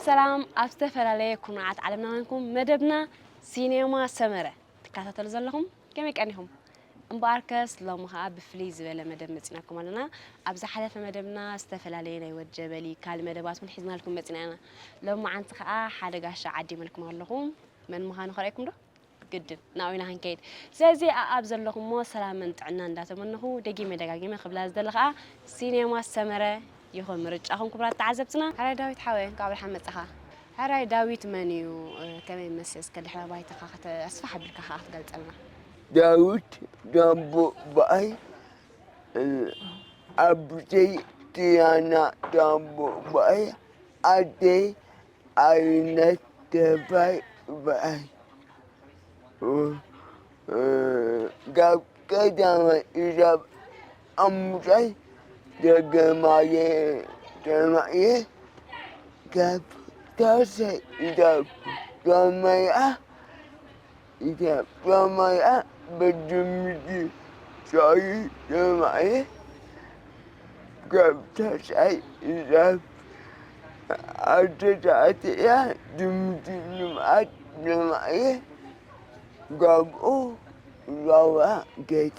ሰላም፣ ኣብ ዝተፈላለየ ኩርናዓት ዓለምና ኮንኩም መደብና ሲኔማ ሰመረ ትከታተሉ ዘለኹም ከመይ ቀኒኹም? እምበኣርከስ ሎሚ ኸኣ ብፍልይ ዝበለ መደብ መጺናኩም ኣለና። ኣብ ዝሓለፈ መደብና ዝተፈላለየ ናይ ወድ ጀበሊ ካልእ መደባት እውን ሒዝናልኩም መጺና ኢና። ሎሚ መዓንቲ ኸኣ ሓደ ጋሻ ዓዲመልኩም ኣለኹ። መን ምዃኑ ከርእየኩም ዶ? ግድን ናብኡ ኢና ክንከይድ። ስለዚ ኣኣብ ዘለኹሞ ሰላምን ጥዕና እንዳተመነኹ ደጊመ ደጋጊመ ክብላ ዝደሊ ኸኣ ሲኔማ ሰመረ ይኹን ምርጫኹም ክቡራት ተዓዘብትና። ሕራይ ዳዊት ሓወይ፣ እንኳዕ ብደሓን መጻኻ። ሕራይ ዳዊት መን እዩ? ከመይ ይመስል? እስከ ድሕረ ባይታኻ ክተ-፣ ኣስፍሕ ኣቢልካ ኸኣ ክትገልጸልና። ዳዊት ዳቦ በኣይ፣ ኣቦተይ ቲያና ዳቦ በኣይ፣ ኣደይ ኣይነት ተባይ በኣይ። ካብ ቀዳማይ ክሳብ ሓሙሻይ ደገማየ ተማእየ፣ ካብ ታሕሳይ ክሳብ ሻሙናይ ኢትዮጵያ ማያ በድምቲ ሻሂ ተማእየ፣ ካብ ታሕሳይ ክሳብ ዓሰርተ ትሽዓተ እያ ድምቲ ልምዓት ተማእየ፣ ካብኡ ሳዋ ከይደ።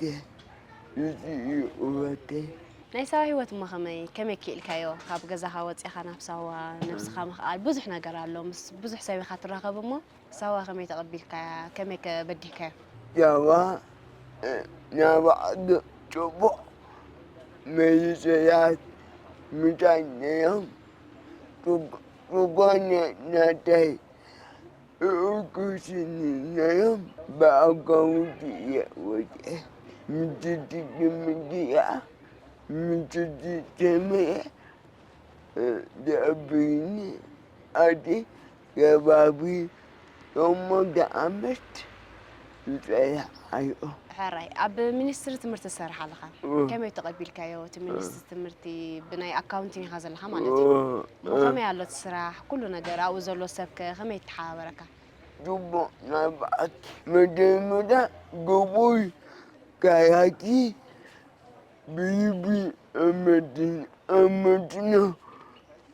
እዚ እዩ ውበተይ። ናይ ሳዋ ህይወት እሞ ከመይ? ከመይ ክኢልካዮ? ካብ ገዛኻ ወጺኻ ናብ ሳዋ ነብስኻ ምኽኣል ብዙሕ ነገር ኣሎ። ምስ ብዙሕ ሰብ ኢኻ ትራኸብ እሞ ሳዋ ከመይ ተቐቢልካያ? ከመይ ከ በዲህካዮ? ሳዋ፣ እ፣ ናይ ባዕሉ ጽቡቕ መንእሰያት ምሳይ ነይሮም። ጽቡ-፣ ጽቡቕ ነ-፣ ናተይ እኩስኒ ነይሮም። ብኣካውንት እየ ወጺኤ። ምስቲ ትምህርቲ እያ፣ ምስቲ ተምየ፣ እ፣ ዘዕብዩኒ ኣደ ከባቢ ሸሞንተ ዓመት ዝጸንሐ ኣዮ። ሕራይ፣ ኣብ ሚኒስትሪ ትምህርቲ ትሰርሕ ኣለኻ። እ። ከመይ ተቐቢልካዮ? እቲ ሚኒስትሪ ትምህርቲ ብናይ ኣካውንቲንግ ኢኻ ዘለኻ ማለት እዩ። እ፣ እሞ እ። ከመይ ኣሎ እቲ ስራሕ? ኩሉ ነገር ኣብኡ ዘሎ ሰብከ ከመይ ይተሓባበረካ? ጽቡቕ ናይ ብሓቂ። መጀመርያ ግቡይ ካያኪ ብልቢ ኣመስግን-፣ ኣመስግኖ።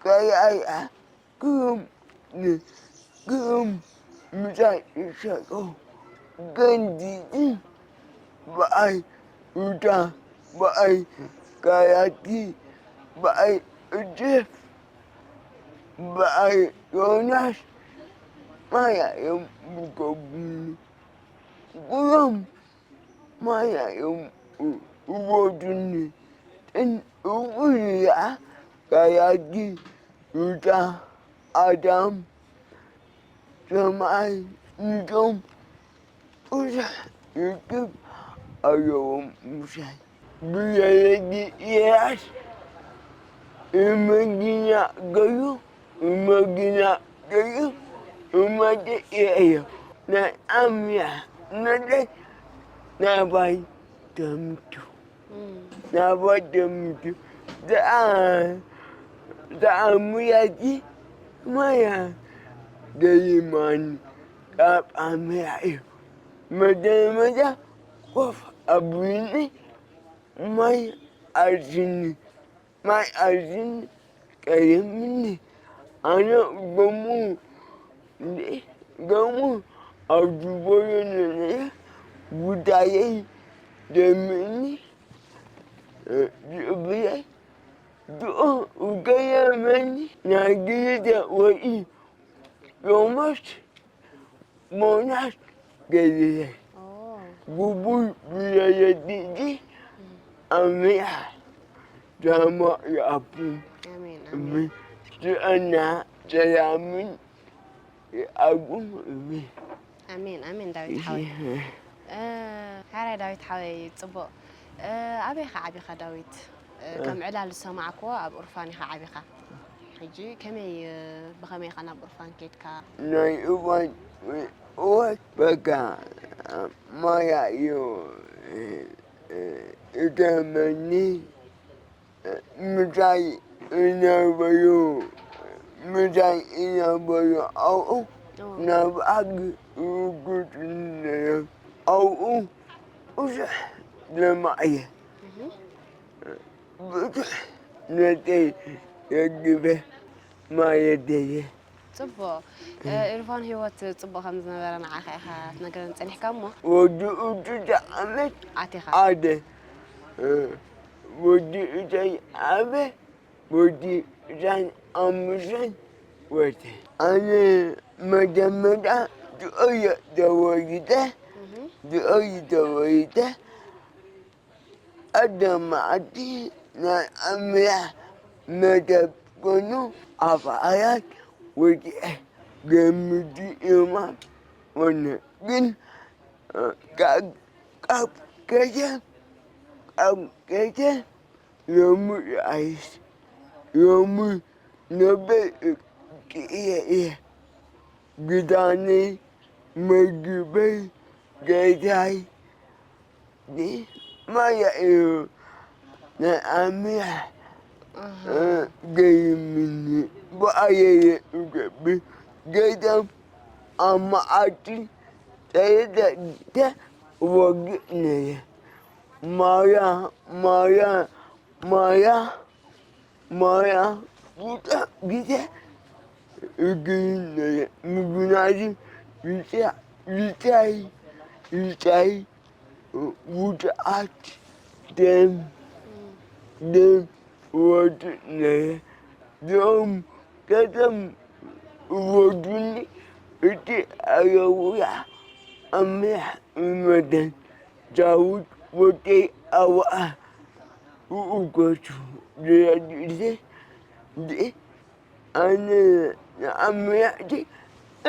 ካልኣይ ክም-፣ ክም ምሳይ ዝሰርሑ ገንዲቲ ብኣይ ሩታ፣ ብኣይ ካያኪ፣ ብኣይ እድፍ፣ ብኣይ ዮናስ ማያ እዮም ዝገብሩኒ። ኩሎም ማያ እዮም ዝወዱኒ። እን-፣ እውያ ካያኪ፣ ሩታ፣ ኣዳም፣ ሰማይ፣ ንቶም ብዙሕ ርክብ ኣለዎም ምሳይ። ብለይቲ ኢያስ እመጊና ገዩ፣ እመጊና ገዩ፣ እመጊ እየ። ናይ ኣምያ መለይ ናባይ ተምቱ። እም። ናባይ ተምቱ። ደኣ፣ ደኣ ሙያቲ ማያ ገይማኒ ካብ ኣምያ እዩ። መደ መደ ኮፍ ኣቢሉኒ ማይ ኣዝኒ፣ ማይ ኣዝኒ ቀይምኒ። ኣነ ገሙ፣ ገሙ ኣብ ጅቦዮ ነነየ ጉዳየይ ደምኒ፣ እ፣ ዝእብየይ ድኦ ገየመኒ ናይ ግልተ ወኢ ሎሞስ ሞናት ገይረ። ኦ። ግቡይ ብለለትጂ ኣሜን። ዳማ ይኣቡ። ኣሜን፣ ኣሜን። እሜን። ጥዕና ሰላምን ይኣቡ። እሜን። ኣሜን፣ ኣሜን ዳዊት ሓወይ። እሺ። እ፣ ሓራይ ዳዊት ሓወይ፣ ጽቡቕ። እ፣ ኣበይ ኢኻ ዓቢኻ ዳዊት? እ፣ እ። ከም ዕላል ዝሰማዕክዎ ኣብ ኡርፋን ኢኻ ዓቢኻ። ሕጂ ከመይ፣ እ፣ ብኸመይ ኢኻ ናብ ኡርፋን ከይድካ? ናይ እዋን፣ እዋን በቃ ማያ እዩ፣ እ፣ እ፣ እተመኒ ምሳይ ዝነበሩ፣ ምሳይ ዝነበሩ ኣብኡ ኦ። ናብ ዓዲ ይጉስጉሱ ነይሮም። ኣብኡ ብዙሕ ለማዕየ፣ እህ። ብዙሕ ነተይ የግበ ማለተየ። ጽቡቕ። እ፣ ኢርፋን፣ ህይወት ጽቡቕ ከም ዝነበረ ንዓኻ ኢኻ ትነግረኒ ጸኒሕካ እሞ። ወዲ ዕስራ ዓመት ኣቲኻ። ኣደ፣ እ፣ ወዲ ዕስራን ዓመት፣ ወዲ ዕስራን ሓሙሽተን ወደ። ኣነ መጀመርያ ድኦ እየ ተወሊደ፣ እህ፣ ድኦ እየ ተወሊደ። ቀደም መዓልቲ ናይ ኣምላኽ መደብ ኮይኑ ኣብ ዓራት ወዲቐ ገምዲ ኢማም ኾነ። ግን ካብ፣ ካብ ገደም፣ ካብ ገደም ሎሚ ርኣይስ፣ ሎሚ ነበር ክእየ እየ። ክዳነይ፣ መግበይ፣ ገዛይ፣ ማያ እዩ። ናይ ኣምላኽ ገይምኒ ብኣየየ እገብር። ገዳም ኣብ መዓልቲ ሰለስተ ወግእ ነየ። ማያ፣ ማያ፣ ማያ፣ ማያ፣ ብዙሕ ግዜ እግሪ ነየ። ምኽንያቱ ልጫ-፣ ልጫይ፣ ልጫይ ውድኣት ደም፣ ደም ወዲ ነየ። እዚኦም ቀደም ወዱኒ እቲ ኣየውያ ኣምላኽ ይመስገን። ዳዊት ወደይ ኣብኣ ውእገቱ ዝረድእለ ኣነ ንኣምላኽ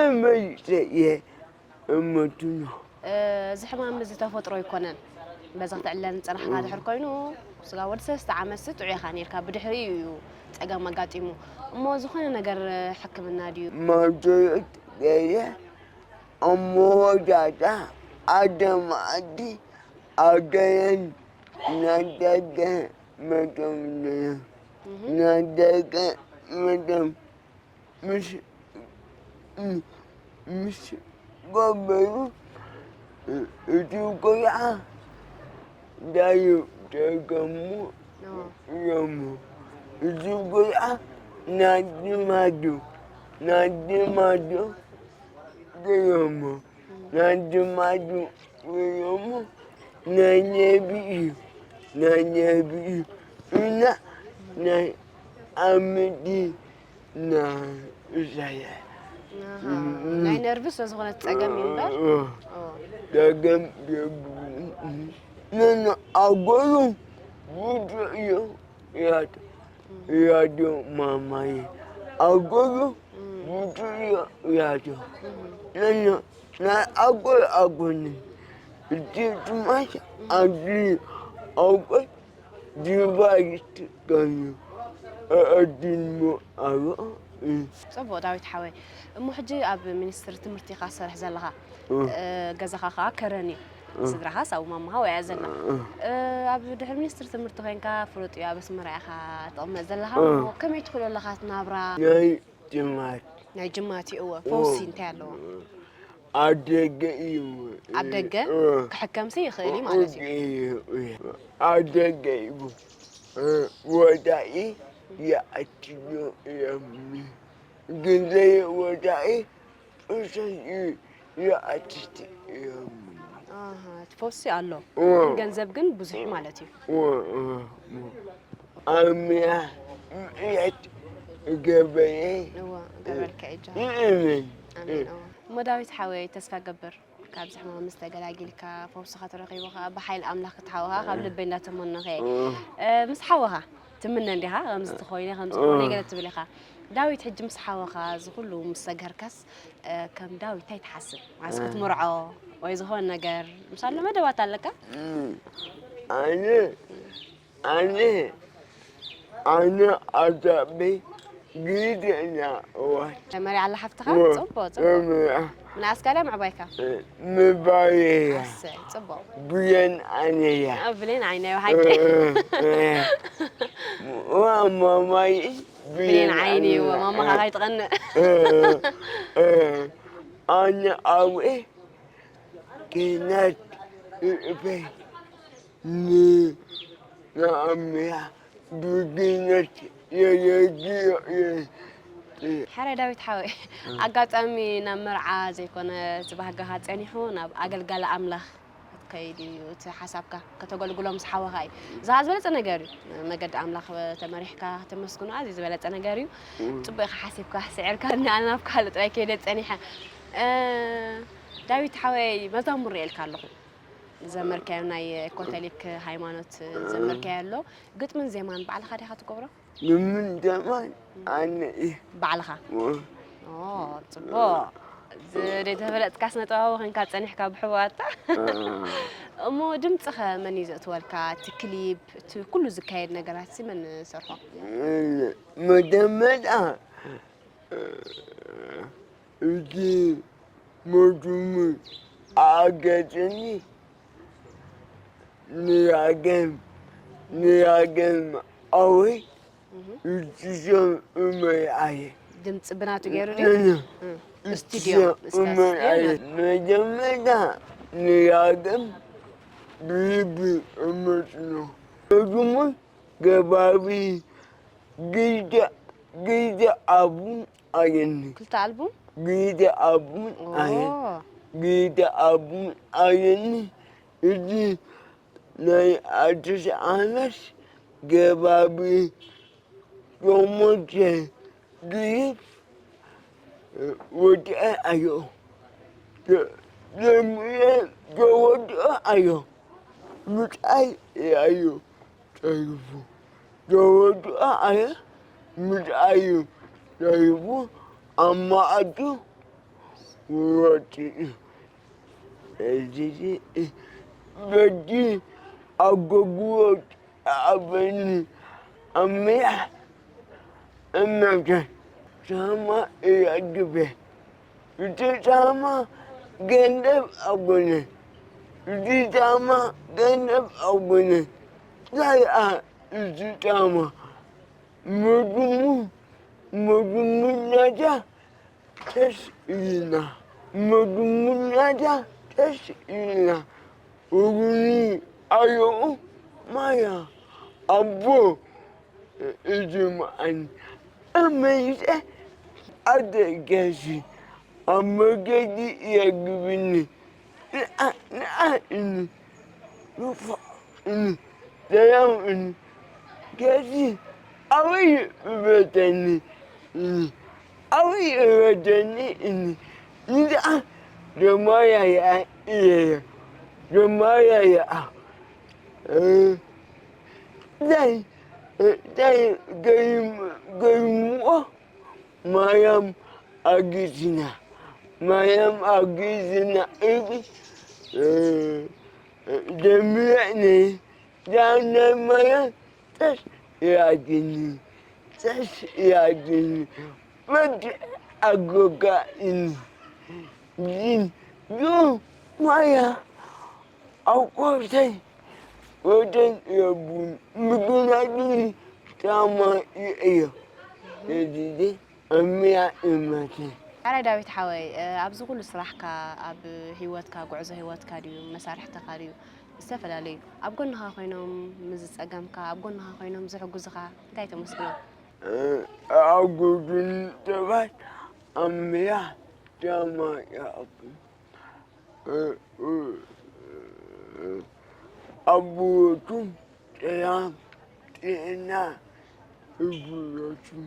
እመይሰ እየ እመትኖ። እዚ ሕማም እዚ ተፈጥሮ ኣይኮነን። በዚ ክትዕለል ዝጸናሕካ ድሕር ኮይኑ፣ ስጋ ወዲ ሰለስተ ዓመት ጥዑይ ኢኻ ነይርካ። ብድሕሪኡ እዩ ጸገም ኣጋጢሙ። እሞ ዝኾነ ነገር ሕክምና ድዩ? ማጆት ገየ ኣብ መወዳእታ ሓደ መዓልቲ ኣገየን ናደገ መቶም ነየ። ናደገ መቶም ምስ፣ ምስ ገበሩ እቲ ቆልዓ ዳዩ ደገሙ እዮሞ። እቲ ቆልዓ ናዲ ማዱ፣ ናዲ ማዱ ገዮሞ። ናዲ ማዱ ገዮሞ። ናይ ነቢ እዩ፣ ናይ ነቢ እዩ። እና ናይ ኣምዲ ናይ ኢሳያስ። ኣሃ፣ ናይ ነርቪ ስለ ዝኾነ እቲ ጸገም እዩ እምበር። ኦ። ጸገም የብሉን። ነነ ኣጎሉ ብዙሕ እዩ ያድ-፣ ያድዮ ማማዬ። ኣጎሉ ብዙሕ እዩ ያድዮ። ነነ ናይ ኣጎል ኣጎኒ። እቲ ትማሽ ኣድሪ ኣጎል ዲቫይስ ኮይኑ ኣዕድሞ ኣሎ። ጽቡቕ ዳዊት ሓወይ። እሞ ሕጂ ኣብ ሚኒስትሪ ትምህርቲ ኢኻ ትሰርሕ ዘለኻ። እ፣ ገዛኻ ኸኣ ከረን እዩ። ስድራኻስ ኣብኡ ማማኻ ወያ ዘላ። እ፣ ኣብ ድሕሪ ሚኒስትሪ ትምህርቲ ኮይንካ ፍሉጥ እዩ ኣብ ኣስመራ ኢኻ ትቕመጥ ዘለኻ። እሞ ከመይ ትኽእሎ ኣለኻ እቲ ናብራ? ናይ ጅማት ናይ ጅማት እዩ። እወ። ፈውሲ እንታይ ኣለዎ? ኣብ ደገ እዩ። ኣብ ደገ እ፣ ክሕከምሲ ይኽእል እዩ ማለት እዩ። እዩ፣ እዩ። ኣብ ደገ እዩ። እ፣ ወዳኢ ይኣትዮ እዮም። ግን ዘይወዳኢ እሱ ይኣትት እዮም። ኣሃ፣ እቲ ፈውሲ ኣሎ። እወ። ገንዘብ ግን ብዙሕ ማለት እዩ። እወ፣ እወ፣ እወ። ኣምያ ምእት ገበየ እወ፣ ገበልካ እጃ። ይእምን። ኣሜን። እወ። እሞ ዳዊት ሓወይ፣ ተስፋ ገብር ካብዚ ሕማም ምስ ተገላጊልካ፣ ፈውስኻ ተረኺቡ ኸኣ ብሓይሊ ኣምላኽ ክትሓወኻ ካብ ልበይ እንዳተመነኹ እየ። እ፣ ምስ ሓወኻ ትምነ እንዲኻ፣ ከምዚ ትኾይነ፣ ከምዚ ትኾይነ ገለ ትብል ኢኻ። ዳዊት ሕጂ ምስ ሓወኻ እዚ ኩሉ ምስ ሰገርካስ፣ እ፣ ከም ዳዊት እንታይ ትሓስብ? ማለት ክትምርዖ ወይ ዝኾነ ነገር፣ ምሳሎ መደባት ኣለካ? ኣነ፣ ኣነ፣ ኣነ ኣዛቤ ግደና እዋን መሪዓ ኣላ ሓፍትኻ? ጽቡቕ፣ ጽቡቕ። መምያ ምንኣስ ካልያ ምዕባይካ? ምባየያ ኣሰይ፣ ጽቡቕ። ብየን ኣነያ ኣብ ብሌን ዓይነይ ብሓቂ። ማማይ ብሌን ዓይኒ እወ፣ ማማኻ ካይትቐንእ። ኣነ ኣብኤ ኬናት እፈይ ንኣምያ ብግነት የየግዮ ሕራይ ዳዊት ሓወይ፣ ኣጋጣሚ ናብ መርዓ ዘይኮነ እቲ ባህግኻ ጸኒሑ ናብ ኣገልጋሊ ኣምላኽ ክትከይድ እዩ እቲ ሓሳብካ፣ ከተገልግሎ ምስ ሓወኻ እዩ። እዚ ኸኣ ዝበለጸ ነገር እዩ። መገዲ ኣምላኽ ተመሪሕካ ከተመስግኖ ኣዝዩ ዝበለጸ ነገር እዩ። ጽቡቕ ኢኻ ሓሲብካ፣ ስዒርካ፣ ንኣና ናብ ካልእ ጥራይ ከይደ ጸኒሐ። እ፣ ዳዊት ሓወይ መዛሙር ርእየልካ ኣለኹ። ዘመርካዮ ናይ ካቶሊክ ሃይማኖት ዘመርካዮ ኣሎ። ግጥምን ዜማን ባዕልኻ ዲኻ ትገብሮ? ግጥምን ዜማን ኣነ እየ። ባዕልኻ? እወ። ኦ፣ ጽቡቕ። እዚ ዘይተፈለጥካ ስነ ጥበባዊ ኮንካ ጸኒሕካ ብሕቡኣታ። እ። እሞ ድምጺ ኸ መን እዩ ዘእትወልካ? እቲ ክሊፕ፣ እቲ ኩሉ ዝካየድ ነገራት ሲ መን ሰርሖ? መጀመርያ እቲ መዝሙር ኣገጭኒ ንራገም፣ ንራገም ኣወይ እህ። እጅሶም እመርኣየ። ድምፂ ብናቱ ገይሩ ድዩ? እ። እ። ስቱድዮ፣ እጅሶም እስካ እመርኣየ። ስቱድዮ ናቱ። መጀመርያ ንራገም ብልቢ እመጽኖ። መዝሙር ገባሪ ግደ፣ ግደ ኣቡን ኣየኒ። ክልተ ኣልቡም? ግደ ኣቡን ኣየ-፣ ኦ። ግደ ኣቡን ኣየኒ። እዚ ናይ ኣዲስ ዓመት ገባቢ ሸሞንተ ግሪፕ ወዲኤ ኣዮ። ጀ-፣ ጀሚረ ዘወድኦ ኣዮ። ምርጫይ ኣዮ። ተሪፉ። ዘወድኦ ኣየ ምርኣዩ ተሪፉ። ኣብ መኣዲ ወጺኡ። እዚ በዚ ኣጎግቦ ተኣበኒ ኣምያ እመተ ሻማ እያድበ። እቲ ሻማ ገንዘብ ኣጎነ። እቲ ሻማ ገንዘብ ኣጎነ። ዛይኣ እቲ ሻማ። መድሙ-፣ መድሙናታ ተስኢና። መድሙናታ ተስኢና። ወጉኒ ኣዮኡ ማያ ኣቦ እጅምዓኒ። ኣመይጠ ኣደገሲ ኣብ መገዲ የግብኒ። ንዓ፣ ንዓ እኒ፣ ንፉዕ እኒ፣ ሰላም እኒ። ገሲ ኣበይ እበተኒ እኒ፣ ኣበይ እበተኒ እኒ። ንድኣ ደማያ ይኣ እየ፣ ደማያ ይኣ። እ፣ ዳይ፣ እ፣ ዳይ ገይም-፣ ገይምኦ ማርያም ኣግዝና፣ ማርያም ኣግዝና እብል፣ እ፣ እ፣ ደሚረኒ፣ ዳና ማርያም ተስ ያድኒ፣ ተስ ያድኒ፣ መድ ኣጎጋእኒ፣ ግን ዩ ማርያ ኣቆርተይ ወደን የቡን ምግናድኒ ጫማ ይእዮ። የዲዲ ኣምያ እመቴ። ሕራይ ዳዊት ሓወይ፣ እ፣ ኣብዚ ኩሉ ስራሕካ፣ ኣብ ህይወትካ፣ ጉዕዞ ህይወትካ ድዩ፣ መሳርሕትኻ ድዩ፣ ዝተፈላለዩ ኣብ ጎንኻ ኮይኖም ምስ ዝጸገምካ፣ ኣብ ጎንኻ ኮይኖም ዝሕግዙኻ እንታይ ተመስግኖም? እ፣ ኣብ ጎድኒ ሰባት ኣምያ ጫማ ይኣቡ። ኣቦዎቹም ጥራም ጥዕና ህብረቱም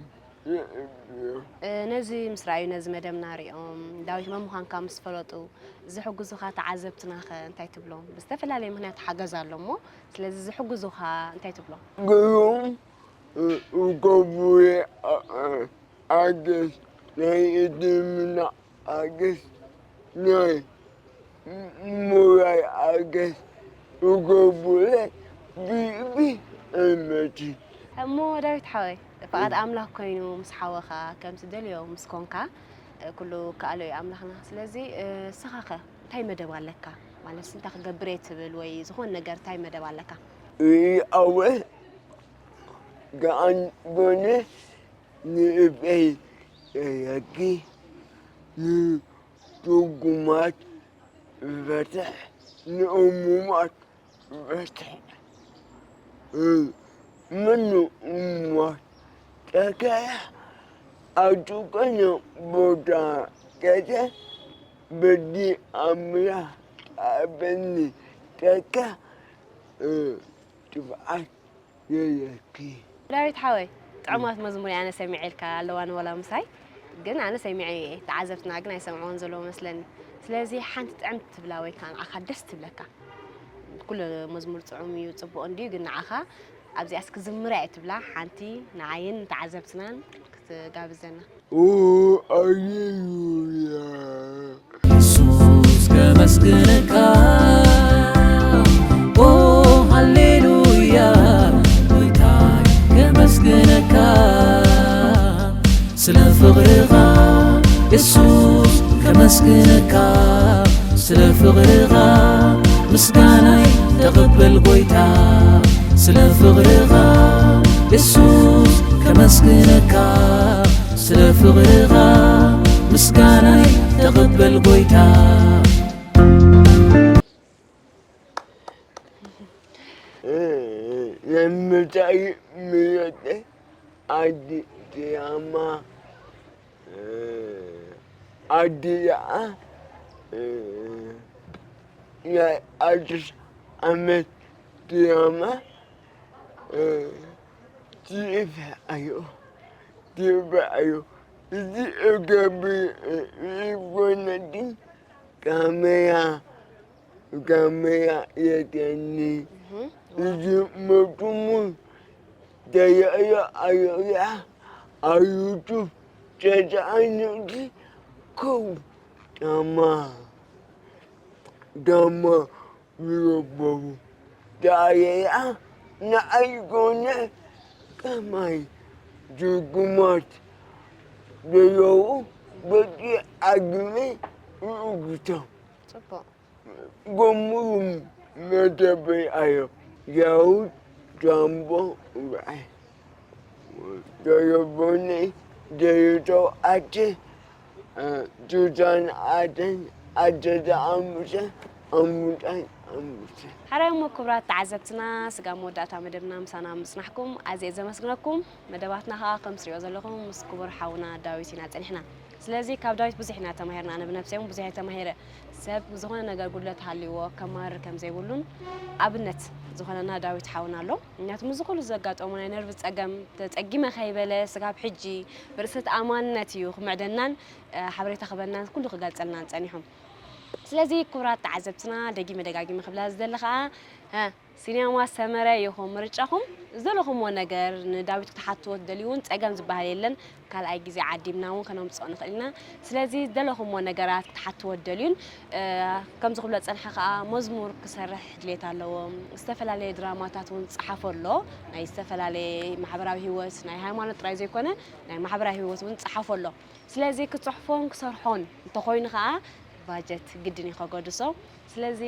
የእብዮ። እ፣ ነዚ ምስ ረኣዩ፣ ነዚ መደብና ሪኦም፣ ዳዊት መን ምዃንካ ምስ ፈለጡ፣ ዝሕግዙኻ ተዓዘብትናኸ እንታይ ትብሎም? ብዝተፈላለየ ምኽንያት ሓገዝ ኣሎ እሞ፣ ስለዚ ዝሕግዙኻ እንታይ ትብሎም? ገይሮም፣ እ፣ እገብሩ፣ እ፣ እ፣ ሓገዝ ናይ ሕክምና ሓገዝ ናይ ሞራል ሓገዝ ክገብሩለይ ብልቢ እመቲ። እሞ ዳዊት ሓወይ፣ ፍቓድ ኣምላኽ ኮይኑ ምስ ሓወኻ ከም ትደልዮ ምስ ኮንካ፣ ኩሉ ከኣሎ እዩ ኣምላኽና። ስለዚ፣ እስኻኸ እንታይ መደብ ኣለካ? ማለት፣ እንታይ ክገብር እየ ትብል ወይ ዝኾነ ነገር እንታይ መደብ ኣለካ? ርኢኣወ ገኣን ጎነ ንእበይ የረኪ ንጽጉማት ይፈትሕ፣ ንእሙማት ይፈትሕ። እ፣ ምኑ እሙማት ጨከያ ኣብ ዝኾነ ቦታ ከይደ በዚ ኣምላኽ ጸበኒ ተካ ጥፍኣት የለኪ። ዳዊት ሓወይ፣ ጥዑማት መዝሙር ኣነ ሰሚዐልካ ኣለዋ ንወላ ምሳይ፣ ግን ኣነ ሰሚዐ እየ፣ ተዓዘብትና ግን ኣይሰምዕዎን ዘለዎ መስለኒ። ስለዚ ሓንቲ ጥዕምቲ ትብላ ወይ ከዓ ንዓኻ ደስ ትብለካ። ኩሉ መዝሙር ጥዑም እዩ፣ ጽቡቕ እንድዩ፣ ግን ንዓኻ ኣብዚኣስ ክዝምራ እየ ትብላ ሓንቲ ንዓይን ንተዓዘብትናን ክትጋብዘና። ኦ ኣሌሉያ የሱስ ከመስግነካ ኦ ሃሌሉያ ጎይታይ ከመስግነካ ስለ ፍቕርኻ የሱስ ከመስግነካ ስለ ፍቕርኻ ምስጋናይ ተቐበል ጎይታ ስለ ፍቕርኻ የሱስ ከመስግነካ ስለ ፍቕርኻ ምስጋናይ ተቐበል ጎይታ ንምታይ ምረጠ ኣዲ ድራማ ኣዲ ደኣ ናይ ኣዲስ ዓመት ድራማ ትሪፋ ኣዮ ትሪፋ ኣዮ እዚ እገብር ሪጎነዲን ካሜራ ካሜራ የድልየኒ። እዚ መዝሙር ተርእዮ ኣርእያ ኣብ ዩቱብ ተዳእዩኒ። ኮው ዳማ ዳማ ይረበቡ። ዳርያ ንኣይ ኮነ ከማይ ድጉማት ዘለዉ በቲ ዓግሚ ይእግቶም። ጽቡቕ። ጎሙሩም መደበይ ኣዮ ዳውድ ጃምቦ ውብዐ ደረቦነይ ደረተው ኣደ ቱታን ኣደን ኣደዳ ኣሙሰ ኣሙጣን ኣሙሰ። ሓራይ እሞ ክቡራት ተዓዘብትና ስጋ መወዳእታ መደብና ምሳና ምጽናሕኩም ኣዝየ ዘመስግነኩም። መደባትና ከዓ ከም ትሪኦ ዘለኹም ምስ ክቡር ሓውና ዳዊት ኢና ጸኒሕና። ስለዚ ካብ ዳዊት ብዙሕ ኢና ተማሂርና። ኣነ ብነብሰይ እውን ብዙሕ እየ ተማሂረ። ሰብ ዝኾነ ነገር ጉድለት ሃልይዎ ከማርር ከም ዘይብሉን ኣብነት ዝኾነና ዳዊት ሓውና ኣሎ። ምክንያቱ ምስዚ ኩሉ ዘጋጠሞ ናይ ነርቭ ጸገም ተጸጊመ ከይበለ ስጋብ ሕጂ ብርእሰ ተኣማንነት እዩ ክምዕደናን ሓበሬታ ክበናን ኩሉ ክገልጸልናን ጸኒሑ። ስለዚ ክቡራት ተዓዘብትና ደጊመ ደጋጊመ ክብላ ዝደሊ ከዓ ሲኔማ ሰመረ ይኹን ምርጫኹም። ዝደለኹምዎ ነገር ንዳዊት ክትሓትዎ ትደልዩ እውን ጸገም ዝበሃል የለን። ካልኣይ ግዜ ዓዲምና እውን ከነምጽኦ ንኽእል ኢና። ስለዚ ዝደለኹምዎ ነገራት ክትሓትዎ ትደልዩን ከምዚ ክብሎ ዝጸንሐ ከኣ መዝሙር ክሰርሕ ድሌት ኣለዎ። ዝተፈላለየ ድራማታት እውን ጸሓፎ ኣሎ። ናይ ዝተፈላለየ ማሕበራዊ ህይወት ናይ ሃይማኖት ጥራይ ዘይኮነ ናይ ማሕበራዊ ህይወት እውን ጸሓፎ ኣሎ። ስለዚ ክጽሕፎን ክሰርሖን እንተኾይኑ ከኣ ባጀት ግድን እዩ ከገድሶ። ስለዚ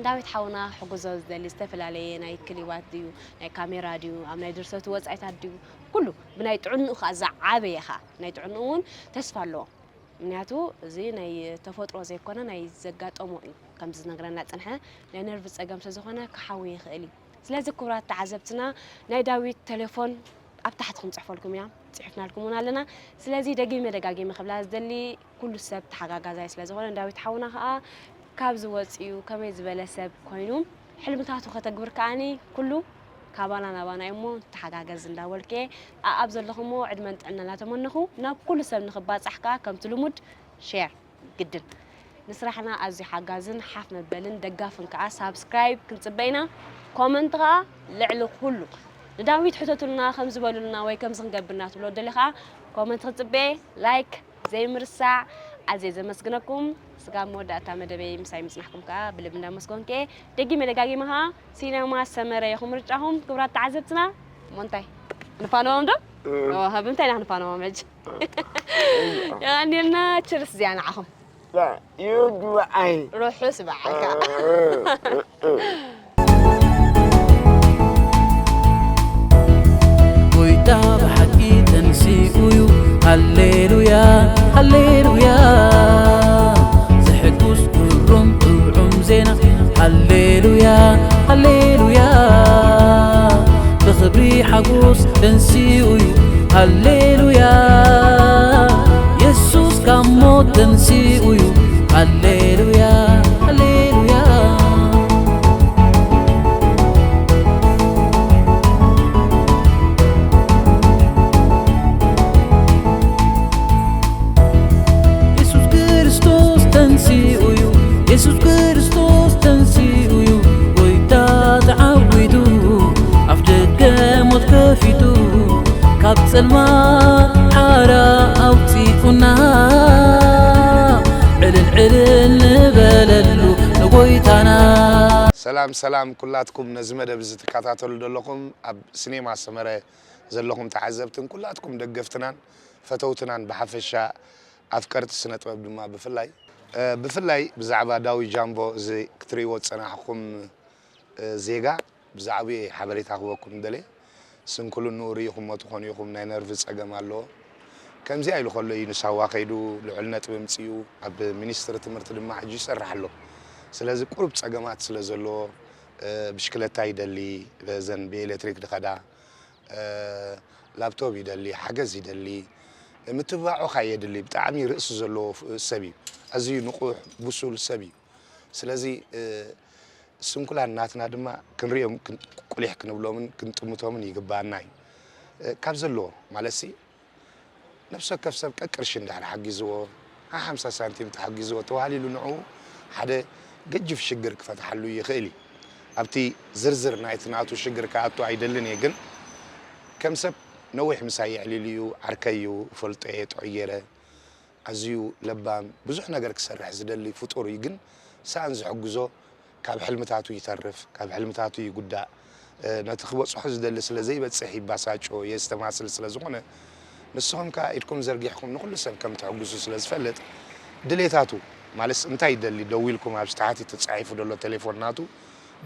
ዳዊት ሓውና ሕጉዞ ዝደሊ ዝተፈላለየ ናይ ክሊባት ድዩ ናይ ካሜራ ድዩ ኣብ ናይ ድርሰቱ ወጻኢታት ድዩ ኩሉ ብናይ ጥዕንኡ ከኣ ዝዓበየ ከኣ ናይ ጥዕንኡ እውን ተስፋ ኣለዎ። ምክንያቱ እዚ ናይ ተፈጥሮ ዘይኮነ ናይ ዘጋጠሞ እዩ ከምዚ ዝነግረና ዝጸንሐ ናይ ነርቭ ጸገም ስለዝኾነ ክሓዊ ይኽእል እዩ። ስለዚ ክቡራት ተዓዘብትና ናይ ዳዊት ቴሌፎን ኣብ ታሕቲ ክንጽሕፈልኩም ኢና ጽሒፍናልኩም እውን ኣለና። ስለዚ ደጊመ ደጋጊመ ክብላ ዝደሊ ኩሉ ሰብ ተሓጋጋዛይ ስለዝኾነ ዳዊት ሓውና ከኣ ካብዚ ወጺኡ ከመይ ዝበለ ሰብ ኮይኑ ሕልምታቱ ከተግብር ከኣኒ ኩሉ ካባና ናባና እሞ ተሓጋገዝ እንዳበልኩ ኣኣብ ዘለኹሞ ዕድመን ጥዕና እናተመነኹ ናብ ኩሉ ሰብ ንኽባጻሕ ከኣ ከምቲ ልሙድ ሼር ግድን ንስራሕና ኣዝዩ ሓጋዝን ሓፍ መበልን ደጋፍን ከኣ ሳብስክራይብ ክንጽበ ኢና። ኮመንት ከኣ ልዕሊ ኩሉ ንዳዊት ሕተቱልና ከም ዝበሉልና ወይ ከምዚ ክንገብር ኢና ትብሎ ደሊ ከኣ ኮመንት ክንጽበ ላይክ ዘይምርሳዕ ኣዝየ ዘመስግነኩም። ስጋብ መወዳእታ መደበይ ምሳይ ምጽናሕኩም ከኣ ብልቢ እንዳመስገንኩ እየ። ደጊመ ደጋጊመ ከኣ ሲነማ ሰመረ ኢኹም ምርጫኹም። ክቡራት ተዓዘብትና እሞ እንታይ ንፋነዎም ዶ? እወ። እወ፣ ብምንታይ ኢና ክንፋነዎም ሕጂ? የቐንየልና፣ ችርስ እዚኣ ንዓኹም። ይወዱ በዓይ። ርሑስ በዓል ከኣ። ጎይታ ብሓቂ ተንሲኡ እዩ። ሃሌሉያ ሃሌሉያ ዘሕጉስ ግሩም ጥዑም ዜና። ሃሌሉያ ሃሌሉያ ብኽብሪ ሓጎስ ተንሲኡ እዩ። ሃሌሉያ፣ የሱስ ካብ ሞት ተንሲኡ እዩ። ሃሌሉያ፣ ሃሌሉያ። የሱስ ክርስቶስ ተንሲኡ እዩ። የሱስ ክርስቶስ ተንሲኡ እዩ። ጎይታ ተዓዊቱ፣ ኣፍ ደገ ሞት ከፊቱ፣ ካብ ጸልማት ሓራ ኣውጺኡና። ዕልል ዕልል ንበለሉ ንጎይታና። ሰላም ሰላም ኩላትኩም ነዚ መደብ እዚ ትከታተሉ ዘለኹም ኣብ ሲኔማ ሰመረ ዘለኹም ተዓዘብትን ኩላትኩም ደገፍትናን ፈተውትናን ብሓፈሻ ኣፍቀርቲ ስነ ጥበብ ድማ ብፍላይ እ፣ ብፍላይ ብዛዕባ ዳዊት ጃምቦ እዚ ክትርእይዎ ዝጸናሕኩም እ፣ ዜጋ ብዛዕባኡ ሓበሬታ ክህበኩም ደልየ። ስንኩልንኡ ርኢኹሞ ትኾኑ ኢኹም፣ ናይ ነርቭ ጸገም ኣለዎ። ከምዚኣ ኢሉ ከሎ እዩ ንሳዋ ከይዱ ልዑል ነጥቢ ኣምጺኡ፣ ኣብ ሚኒስትሪ ትምህርቲ ድማ ሕጂ ይሰርሕ ኣሎ። ስለዚ ቁሩብ ጸገማት ስለ ዘለዎ እ፣ ብሽክለታ ይደሊ፣ በዘን ብኤሌክትሪክ ዝኸዳ እ፣ ላፕቶፕ ይደሊ፣ ሓገዝ ይደሊ፣ ምትብባዕ ኸኣ የድሊ። ብጣዕሚ ርእሲ ዘለዎ ፍ-፣ ሰብ እዩ። ኣዝዩ ንቑሕ፣ ብሱል ሰብ እዩ። ስለዚ እ፣ ስንኩላን ናትና ድማ ክንሪኦም፣ ክን-፣ ቁሊሕ ክንብሎምን ክንጥምቶምን ይግባኣና እዩ። እ፣ ካብ ዘለዎ ማለትሲ ነፍሲ ወከፍ ሰብ ቀቅርሺ እንድሕር ሓጊዝዎ፣ ሓሓምሳ ሳንቲም ተሓጊዝዎ ተባህሊሉ ንዕኡ ሓደ ገጅፍ ሽግር ክፈትሓሉ ይኽእል እዩ። ኣብቲ ዝርዝር ናይቲ ናቱ ሽግር ክኣቱ ኣይደልን እየ፣ ግን ከም ሰብ ነዊሕ ምሳይ የዕሊሉ እዩ፣ ዓርከይ እዩ፣ እፈልጦ እየ፣ ጥዑይ ገይረ። ኣዝዩ ለባም፣ ብዙሕ ነገር ክሰርሕ ዝደሊ ፍጡር እዩ፣ ግን ሰኣን ዝሕግዞ ካብ ሕልምታቱ ይተርፍ፣ ካብ ሕልምታቱ ይጉዳእ። እ፣ ነቲ ክበጽሖ ዝደሊ ስለ ዘይበጽሕ ይባሳጮ፣ የስተማስል ስለ ዝኾነ፣ ንስኹም ከኣ ኢድኩም ዘርጊሕኩም ንኹሉ ሰብ ከም ትሕግዙ ስለ ዝፈልጥ፣ ድሌታቱ፣ ማለትስ እንታይ ይደሊ፣ ደዊልኩም ኣብዚ ታሕቲ ተጻሒፉ ዘሎ ቴሌፎን ናቱ፣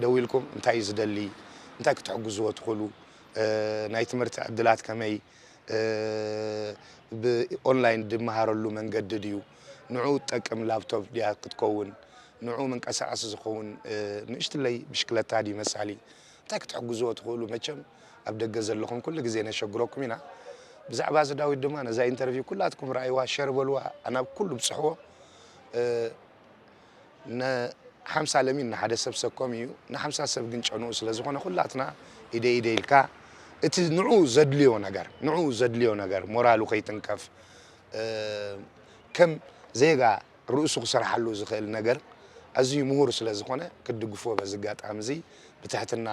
ደዊልኩም እንታይ እዩ ዝደሊ፣ እንታይ ክትሕግዝዎ ትኽእሉ፣ እ፣ ናይ ትምህርቲ ዕድላት ከመይ፣ እ፣ ብኦንላይን ድመሃረሉ መንገዲ ድዩ፣ ንዕኡ ትጠቅም ላፕቶፕ ድያ ክትከውን፣ ንዕኡ መንቀሳቐሲ ዝኸውን፣ እ፣ ንእሽትለይ ብሽክለታ ድዩ መሳሊ፣ እንታይ ክትሕግዝዎ ትኽእሉ? መቸም ኣብ ደገ ዘለኹም ኩሉ ግዜ ነሸግረኩም ኢና። ብዛዕባ እዚ ዳዊት ድማ ነዛ ኢንተርቪው ኩላትኩም ረኣይዋ፣ ሸር በልዋ፣ ናብ ኩሉ ብጽሕዎ። እ፣ ንሓምሳ ለሚን ንሓደ ሰብ ሰኮም እዩ፣ ንሓምሳ ሰብ ግን ጨንኡ ስለ ዝኾነ ኩላትና ኢደ ኢደ ኢልካ እቲ ንዕኡ ዘድልዮ ነገር፣ ንዕኡ ዘድልዮ ነገር ሞራሉ ከይትንከፍ፣ እ፣ ከም ዜጋ ርእሱ ክሰርሓሉ ዝኽእል ነገር ኣዝዩ ምሁር ስለ ዝኾነ ክትድግፍዎ በዚ ኣጋጣሚ እዚ ብትሕትና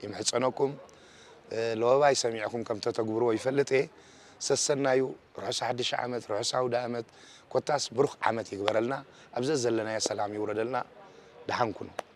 ይምሕጸነኩም። እ፣ ለወባይ ሰሚዕኩም ከም ተተግብርዎ ይፈልጥ እየ። ሰሰናዩ ርሑስ ሓድሽ ዓመት፣ ርሑስ ኣውደ ዓመት፣ ኮታስ ብሩኽ ዓመት ይግበረልና። ኣብ ዘዘለናዮ ሰላም ይውረደልና። ደሓን ኩኑ።